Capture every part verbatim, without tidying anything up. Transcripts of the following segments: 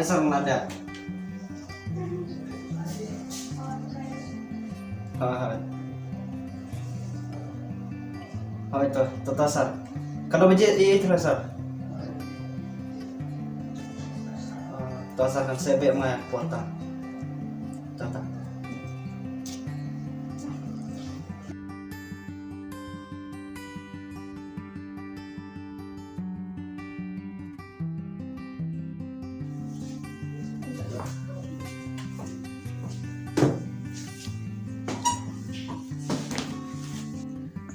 Sir, ngan lap dep. Hooid, hooid. Hooid, to, to, to, sir. Katno baje i, i, sir? To, sir, ngan sa beh ma nga por ta. To, to.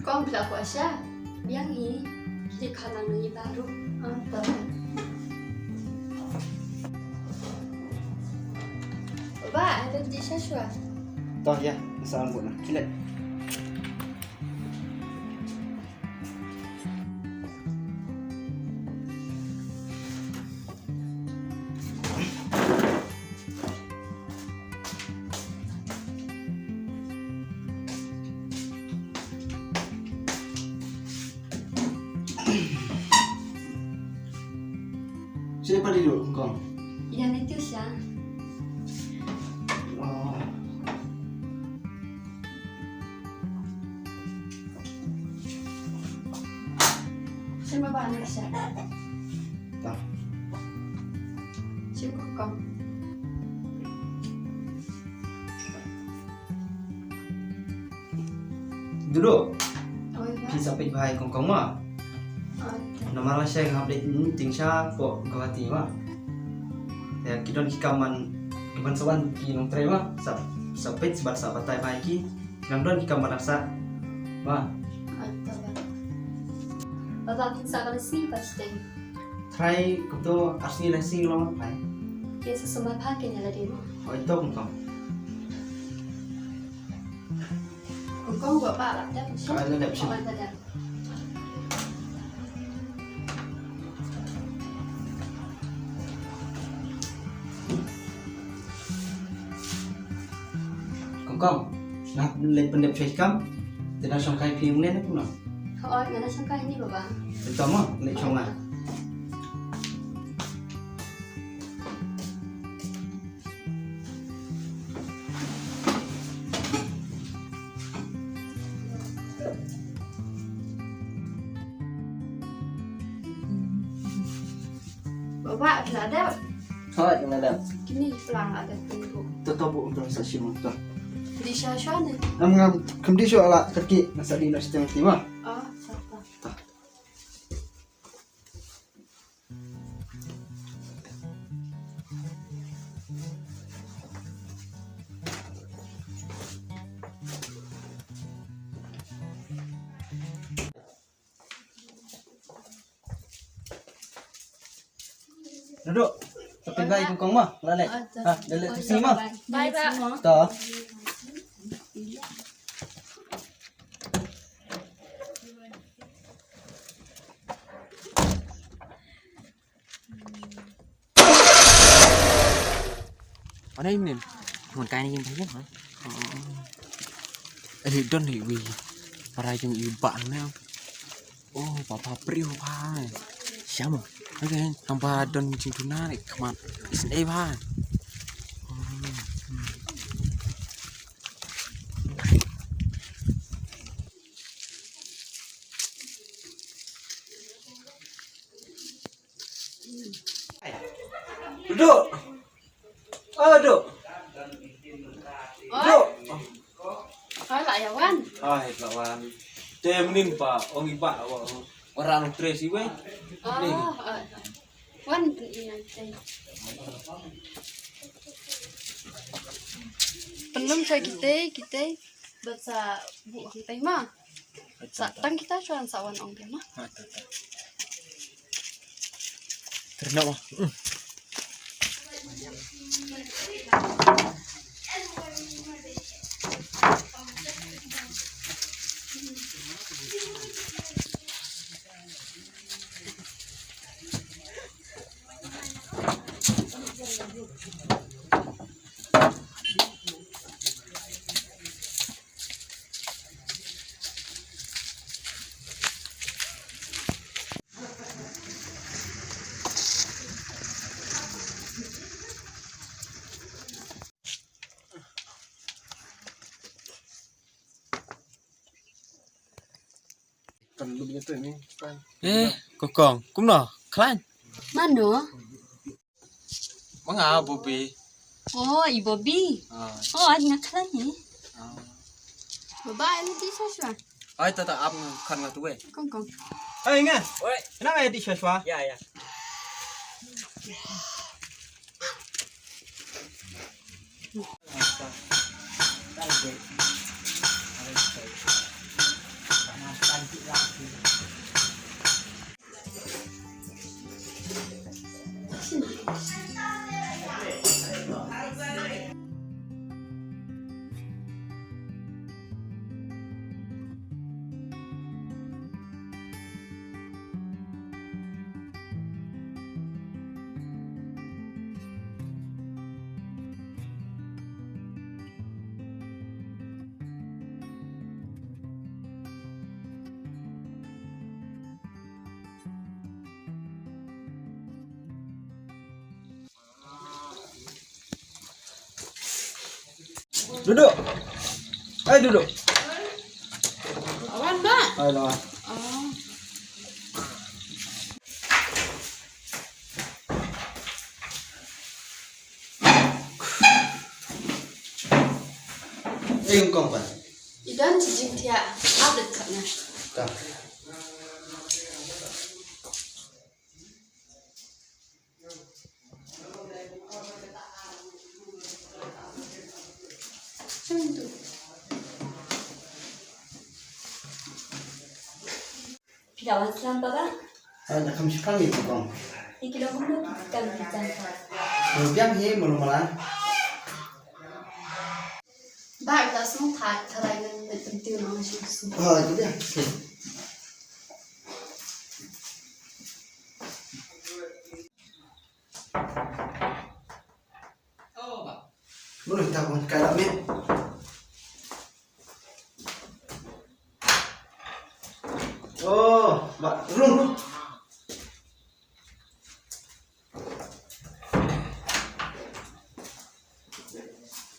Kong, phi la kwah sha? Biang hi. Ki dei kha lang ngi baroh. Ah, to. Ba, ada di sha shuwa. To, ïa, sa ang buh na. Kilet. Siapa di dulu, Kong? Ïa, itu sha. Oh. Shin ba ba ne sha. Ta. Shin ko kong. Dulu. Oh, ïa. Phi sa peit bha ïa kong kong ma. Oh, ïa. Namar lashai nga hap leit meeting sha pok Guwahati ma. Ïa, ki don ki kam ban, ki ban sa wan ki nongtrei ma. Sa, sa peit, sa ban sa batai bha ïa ki. Nang don ki kam ban nang sah. Ba. Oi to ba. Ba ba kin sah ka lehse ba shteng. Trai kumto ar sngi lehse long phai. Ke sa sumar pha ke ne la dei mo. Oi to kumto. Kumto ba ba la dep. Ka la dep shi. Ba la dep. Kong kong, nga leit pyndep shwa ïa ki kam. Te dang shongkai phi mynne ne kumno? Hooid, nga dang shongkai hangne baba. Te to mo, leit shong nga. Baba, phi la dep? Hooid, nga la dep. Kine ki plang la dep pynbuh. To, to buh, to sa shim to. Dei sha shuwa ne? Ngam, ngam, kam dei shuwa la, kyrkieh, nga sa dei noh shiteng te ma. Oh, sa ta. Ta. Duduk. Tapi bye kong kong ma, la leh. Ha, la leh taxi ma. Bye, bye. To. Mana ini? Cuma kain ini aja, ha? Ri don hi wi. Para jong i ba ne. Oh, papa priu ba. Siamo? Okay, tanpa don jing tuna ni kemat. Isn't eh ba. Duduk. Ah, duduk. Duduk. Hai, la ïa wan. Hai, la wan. Te mynnin pa, ong i ba, wa, wa rang tres i wei. Ah, ah. Wan, ïa, te. Pynlum sa kitei, kitei. Ba sa buh hangtai ma. Sa tang kita shuwa sa wan ong phi ma. Ha, ta, ta. Ternak ma. Hmm. Eh, Kokong, kumno? Khlaiñ? Mano? Ma nga, Bobby. Oh, i Bobby. Ah. Oh, nga khlaiñ ïa. Ah. Baba, ïa lade shuwa shuwa. Ai, tata, ap nga khan nga tu eh. Kong, kong. Ai, nga. Oi. Ïa lade shuwa shuwa. Ïa, ïa. Duduk. Hai, duduk. Wan, Mak. Hai, lawan. Oh. Eh, kong pan. I don jingthiah, ap lut kat na. Ka. Phi la wan slem, Baba? Ah, da kam shipang ïa kong. Ïa ki long kumno ki kam ki jam ka? Ïa biang hi mulu mala. Ba, la sum tha, tha lai ngan pyntiu nong sum sum. Ah, ïa biang. Okay. Mano kita pun kala me. Oh, ba, rung, rung.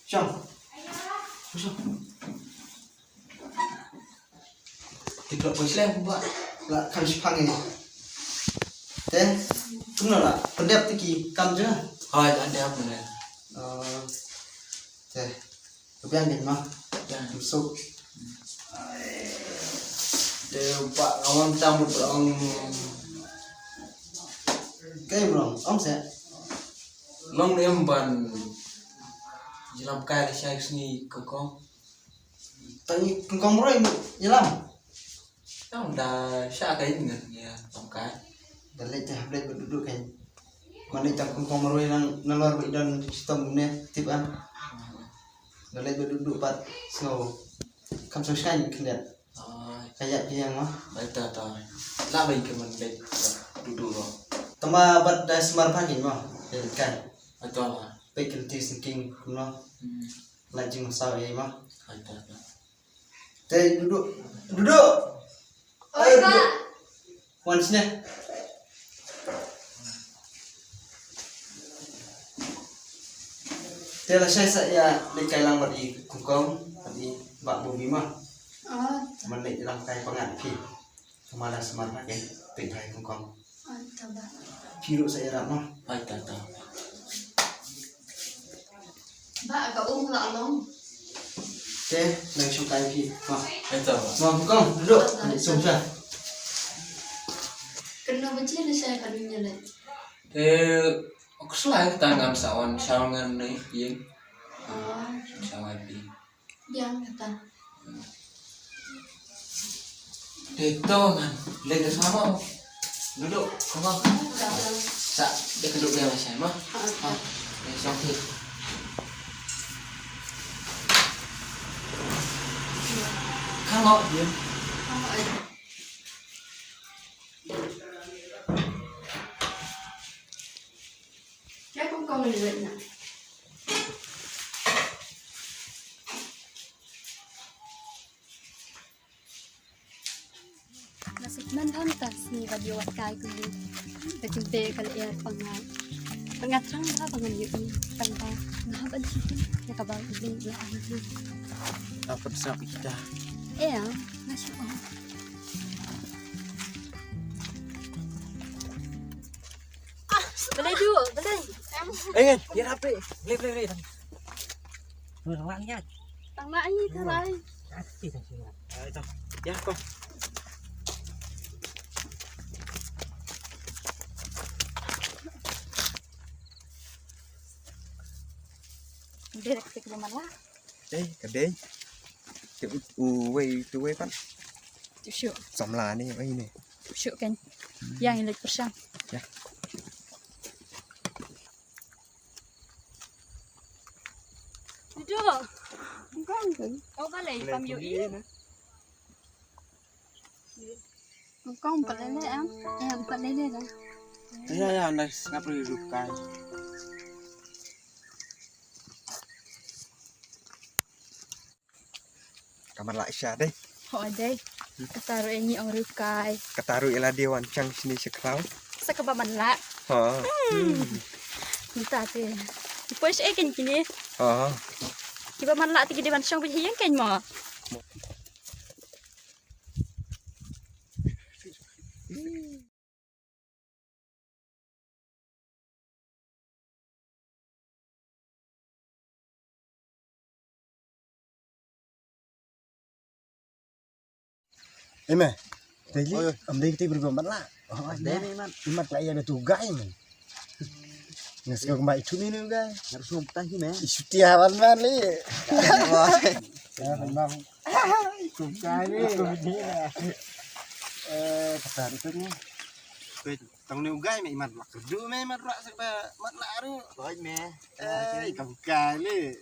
Shong. Shong. Ti klok poi slem ba la kham shipang ïa. Te kumno la pyndep te ki kam jong nga? Hooid, la dep mynne. Oh. Te ka biang kin ma. Biang. Suk. Te ba nga wan tam ba ong. Kai ba ong, ong se. Long ne em ban ïalam kai lashai ka sngi kong kong. Tang kong kong Marwei ïalam. Tang da sha ka ïing ngan ïalam kai. Da leit te hap leit ba duk duk kan. Man leit tang kong kong Marwei nang nalor ba i don shitom ne tip an. Da leit ba duk duk pat sngew kam sngewsngaiñ khyndiat. Ai. Ka ïap ïa nga. Bai ta ta. La bai ka man leit ba duk duk ro. Tang ba bad da sumar pha kin ma. Leit kai. Bai ta la. Peit ka lynti sngewking kumno. Hmm. La jingmynsaw ïa i ma. Bai ta ta. Te Duduk. Duduk. Oi, Duduk. Wan sini. Te lashai sa ïa leit kai lang bad i kong kong, bad i Bah Bobby ma. Oh. Man leit lang kai pyngngad phi. Ka ma la sumar ha ke, peit hai kong kong. Ai, ta ba. Phi ruh sa ïarap ma. Ai, ta, ta. Ba, ka um la long. Te, nang shong kai phi. Ma. Ai, ta ba. Ma, kong kong, duduk. Ai, ta. Sum sha. Kano ba ji lashai ka dunya le. Te, ok slai ta ngam sa wan shaw ngan ne yin. Ah. Shaw ai phi. Biang kata. Te to man, leit ka sama. Duduk, come on. Sa, dei ka duduk biang lashai ma. Ha. Dei shong phi. Come on, Jim. Kong kong ni wet na. Nga sngewthuh mynta sngi ba dei wat kai ku ïa ka jingteh ka lyer pang nga. Pang nga thrang ba ba ngan ïoh ïa tang ba nga hap ban sngewthuh ïa kaba u dei la ai. Nga pynshong ïa kita. Ïa nga shu. Balei du, balei? Eh, ngan, ïa rapi. Balei, balei, balei. Tang lah ïa, tang lah ïa. Ati tang sini. Ayo, tang. Ïa, kong. Direct ke mana? Dei, ka dei. Te u, uwei, te uwei pat. Tu shu. Samla ni, uwei ni. Tu shu kan. Yang ini persan. Ya. Duduk. Bukan kan? Oh, balai, pam yu i. Kong pat lele em. Eh, pat lele dah. Ya, ya, anda ngap ri rukai. Ka matlah sha dei. Ho dei. Kata ruh ïa ngi ong rukai. Kata ruh ïa lade wan chang shini sha khlaw. Sa kaba matlah. Ha. Hmm. Mynta te. Poi sha ken kine. Ha. Kiba matlah te ki dei ban shong ba ïeng ken mo. Eme, tadi oi, oi, am dei kita beri matlah. Oh, dei ni, man. Imat lah ya betul gai, man. Ngas kau kembali itu ni, ni, gai. Harus ngumpet lagi, man. Isu tiawan, man, li. Ya, memang. Itu gai ni. Itu ni, nah. Eh, kata itu ni. Wait. Tang ne u gai me imat lak kerdu me imat rak sa ba mat lak ru. Oi me. Eh, kam gai le.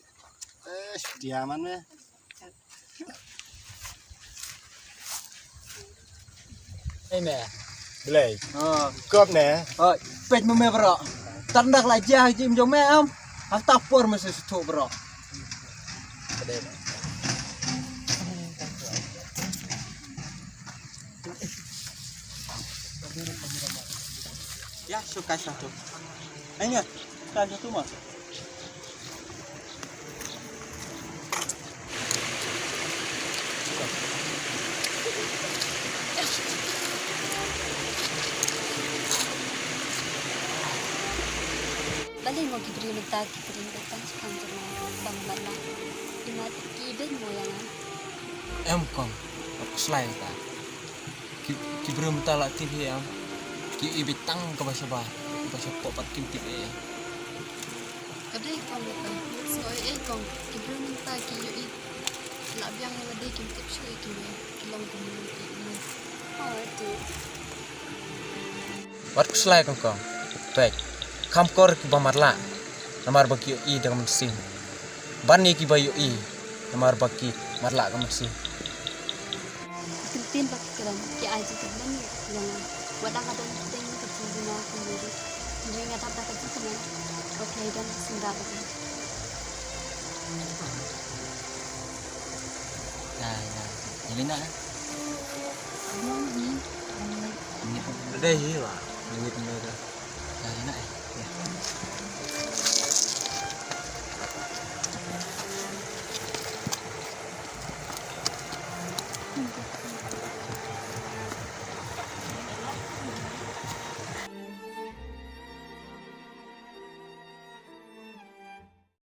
Eh, setia man me. Ei me. Blei. Oh. Kop ne. Oi, pet mo me bro. Tandak la jah jim jong me am. Hafta por me se setu bro. Ya, suka satu. Ayo, suka satu mah. Balei mo ki briew mynta ki briew mynta ki kam jong nga bang bad nga. Imat ki ibeiñ mo ïa nga. Em kong, wat khuslai ta. Ki, ki briew mynta la tip hi em. Ki ïohi beit tang kaba shabar, kaba shapoh pat kim tip ei ei. Ka dei kong mynta, sngew ei ei kong, ki briew mynta ki ïohi. La biang ïa lade kim tip shuh ïa kiwei, ki long kum ki briew. Oh, tu. Wat khuslai kong kong. Peit. Kham kor kiba matlah. Namar ba ki ïohi da ka mynsiem. Ban ïa kiba ïohi. Namar ba ki matlah ka mynsiem. Ki ktien ba ki kren ki ai jingkyrmen ïa nga. Wat la nga don pdeng ka jingduna kumne. Hynrei nga dap da ka jingkmen. Ba ki ai don ka singda ba ki. Ya, ya. Elina. Dei hi wa. Ngit ne.